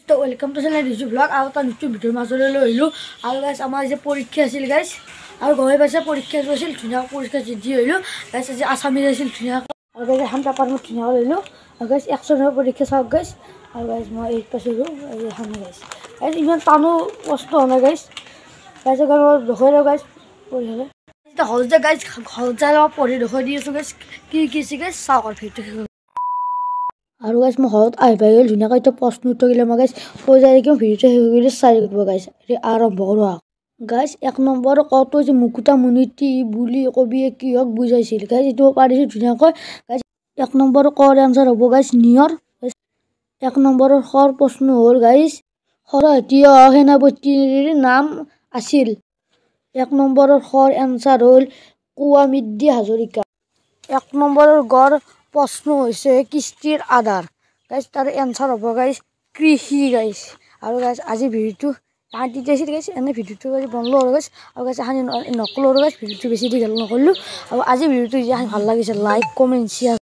তো welcome to channel Riju blog আৰু এটা নতুন ভিডিঅ'ৰ মাজলৈ লৈ আহিলোঁ। আৰু গাইছ, আমাৰ যে পৰীক্ষা আছিল গাইছ, আৰু গমেই পাইছে, পৰীক্ষা আছিল, ধুনীয়াকৈ পৰীক্ষা দি আহিলোঁ গাইছ। আজি আছামিজ আছিল ধুনীয়াকৈ। আৰু গাইছ, এখন পেপাৰ মই ধুনীয়াকৈ ল'লোঁ। আৰু গাইছ, 100 নম্বৰ পৰীক্ষা, চাওক গাইছ। আৰু গাইছ, মই 8 পাইছিলোঁ। এখন গাইছ, গাইছ, ইমান টানো কষ্ট হোৱা নাই গাইছ। গাইছ, দেখুৱাই দিওঁ গাইছ পৰীক্ষালৈ। এতিয়া ঘৰত যে গাইছ, ঘৰত যাই অলপ পঢ়ি দেখুৱাই দি আছোঁ গাইছ, কি কি আছে গাইছ, চাওক আৰু ভিডিঅ'টো। আৰু গাইছ, মই ঘৰত আহি পাই গ'ল ধুনীয়াকৈ। এতিয়া প্ৰশ্ন উত্তৰগিলা মই গাইছ কৈ যাই থাকিম, ভিডিঅ'টো শেষ কৰি চাই থাকিব গাইছ। এতিয়া আৰম্ভ কৰোঁ গাইছ। 1 নম্বৰ কটো হৈছে, মুকুতামণি বুলি কবিয়ে কিহক বুজাইছিল? গাইছ, এইটো পাৰিছোঁ ধুনীয়াকৈ গাইছ। 1 নম্বৰ কৰ এনচাৰ হ'ব গাইছ নিয়ৰ। 1 নম্বৰৰ খৰ প্ৰশ্ন হ'ল গাইছ, খৰহতীয়া সেনাপতিৰ নাম আছিল? 1 নম্বৰৰ খৰ এনচাৰ হ'ল কোৱামিদ্দি হাজৰিকা। 1 নম্বৰৰ গড় প্ৰশ্ন হৈছে, কৃষ্টিৰ আধাৰ? গাইছ, তাৰ এনচাৰ হ'ব গাইছ কৃষি গাইছ। আৰু গাইছ, আজি ভিডিঅ'টো তেতিয়া গাইছ, এনে ভিডিঅ'টো আজি বন্ধ আৰু গাইছ। আৰু গাইছ, এখন নক'লোঁ আৰু গাইছ, ভিডিঅ'টো বেছি দীঘল নকৰিলোঁ। আৰু আজি ভিডিঅ'টো যদি ভাল লাগিছে, লাইক, কমেণ্ট, শ্বেয়াৰ।